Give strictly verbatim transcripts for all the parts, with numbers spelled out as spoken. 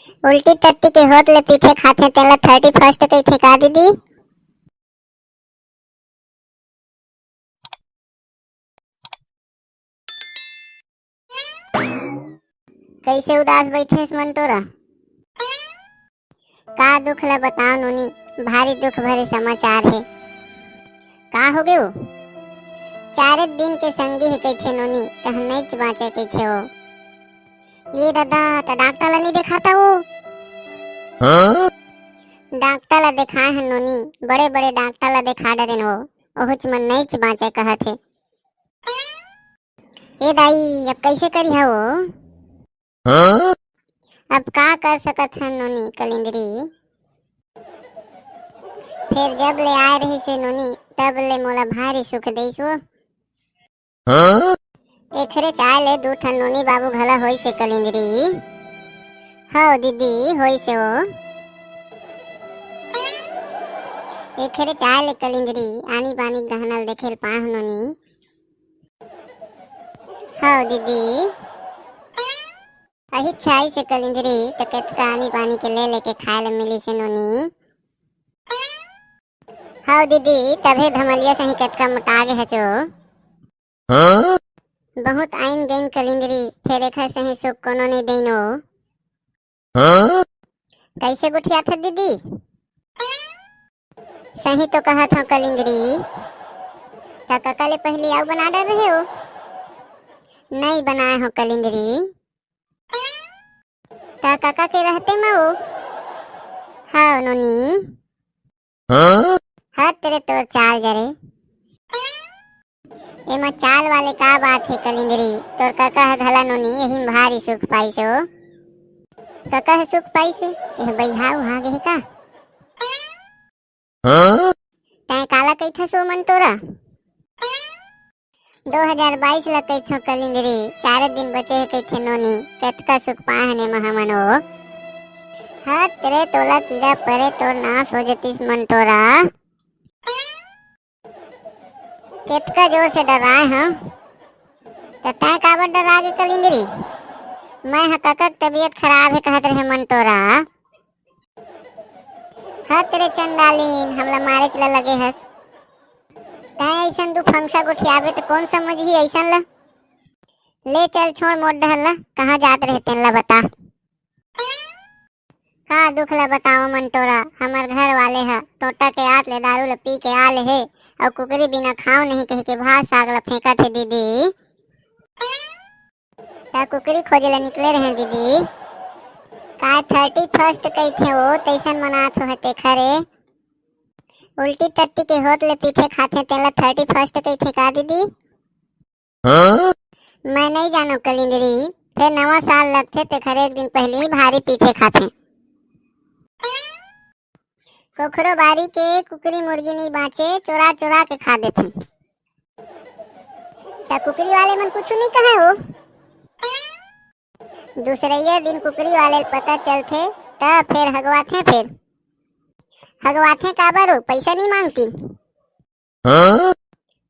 उल्टी टट्टी के होत ले पीथे खाथे, तेला थर्टी फर्स्ट कहिथे का दीदी? कइसे उदास बइठेस मंटोरा? का दुख ल बताओ नोनी, भारी दुख भरे समाचार हे। का होगे वो? चारे दिन के संगी हे कहिथे नोनी, तह नइच बाँचे कहिथे वो। ये दादा, त डॉक्टर ला नइ देखाता वो? हाँ? डॉक्टर ला देखाए हन नोनी, बड़े बड़े डॉक्टर ला देखा डरेन वो, ओहुच मन नइच बाँचे कहत हे। ए दाई, अब कइसे करिहा वो? हाँ? अब का कर सकत हन नोनी कलिंदरी? फेर जब ले आए रहिसे नोनी, तब ले मोला भारी सुख देइस वो। हाँ? एखरे चाय ले दू ठन नोनी बाबू घला होइसे कलिंदरी। हव दीदी, होइसे वो। एखरे चाय ले कलिंदरी, आनी बानी गहना ल देखे ल पाहूं नोनी। हव दीदी। अहिच आइसे कलिंदरी, त कतका आनी बानी के ले लेके खाए ल मिलिसे नोनी। हव दीदी, तभे धमलिया सही कतका मोटा गे हच वो। हाँ? बहुत आइन गइन कलिंदरी, फेर एखर सही सुख कोनो नइ देइन वो। हाँ? कइसे गोठियाथस दीदी? सही तो कहत हव कलिंदरी। त कका ले पहिली अउ बना डरे रहेव? नइ बनाए हव कलिंदरी। त कका के रहते म वो? हव नोनी। हाँ? हत रे तोर चाल जरे। एमा चाल वाले का बात हे कलिंदरी? तोर कका ह घला नोनी, एही म भारी सुख पाइस वो। कका ह सुख पाइस, एह बइहा उहा गे हे का? हाँ? तैं काला कहिथस वो मंटोरा? दो हजार बाईस ला कहिथव कलिंदरी, चारे दिन बचे हे कहिथे नोनी, कतका सुख पाए हन एमा हमन वो। हत रे तोला कीरा परे, तोर नाश हो जतिस मंटोरा। कतका जोर से डराए हंव, त तैं काबर डरा गे कलिंदरी? मैं ह कका के तबीयत खराब हे कहत रहे मंटोरा। हत रे चंडालिन, हमला मारेच ल लगे हस। तैं अइसन दू फंगसा गोठियाबे त कोन समझही अइसन ल? ले चल छोड़ मोर डहर ल, कहाँ जात रहे तेन ल बता। का दुख ल बतावं मंटोरा, हमर घर वाले ह टोटा के आत ले दारू ल पी के आ ले हे, अउ कुकरी बिना खाव नहीं कहिके भात साग ल फेंकत हे दीदी। त कुकरी खोजे ल निकले रहें दीदी। काय थर्टी फर्स्ट कहिथे वो, तइसन मनात हो हे तेखरे। उल्टी टट्टी के होत ले पीथे खाथे, तेला थर्टी फर्स्ट कहिथे का दीदी? हाँ? मैं नइ जानव कलिंदरी, फेर नवा साल लगथे तेखर एक दिन पहिली भारी पीथे खाथे। कोखरो बारी के कुकरी मुर्गी नइ बाँचे, चोरा चोरा के खा देथे। त कुकरी वाले मन कुछु नइ कहय वो। दूसरइया दिन कुकरी वाले ल पता चलथे, त फेर हगवाथे फेर। हगवाथे काबर वो, पइसा नइ मांगतिन। हाँ?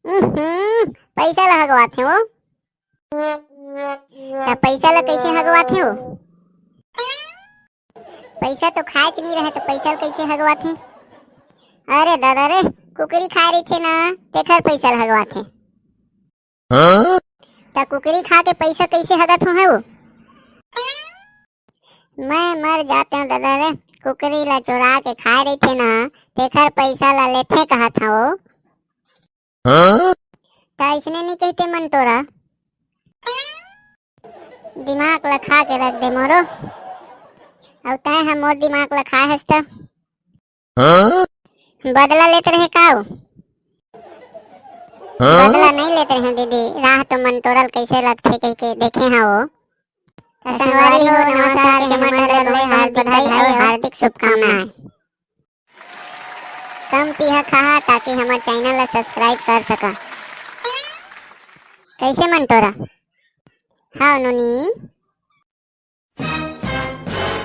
उहुं, पइसा ल हगवाथे वो। त पइसा ल कइसे हगवाथे वो? पइसा तो खाएच नइ रहे, त पइसा ल कइसे हगवाथे? अरे दादा रे, कुकरी खाए रहिथे ना, तेखर पइसा ल हगवाथे। हाँ? त कुकरी खा के पइसा कइसे हगत होहे वो? मैं मर जातेंव दादा रे, कुकरी ला चोरा के खाए रहिथे ना, तेखर पइसा ला लेथे कहत हंव वो। हाँ? त अइसने नइ कहिते मंटोरा। दिमाग ला खा के रख दे मोरो। अउ तैं ह मोर दिमाग ला खाए हस त। हाँ? बदला लेत रहे का वो? हाँ? बदला नइ लेत रहे दीदी, राह तो मंटोरा ल कइसे लगथे कहिके देखे हंव वो। त संगवारी हो, नवा साल के हमर डहर ले हार्दिक बधाई अउ हार्दिक शुभकामनाएं। कम पीहा खाहा ताकि हमर चैनल ला सब्सक्राइब कर सका। कइसे मंटोरा? हव नोनी।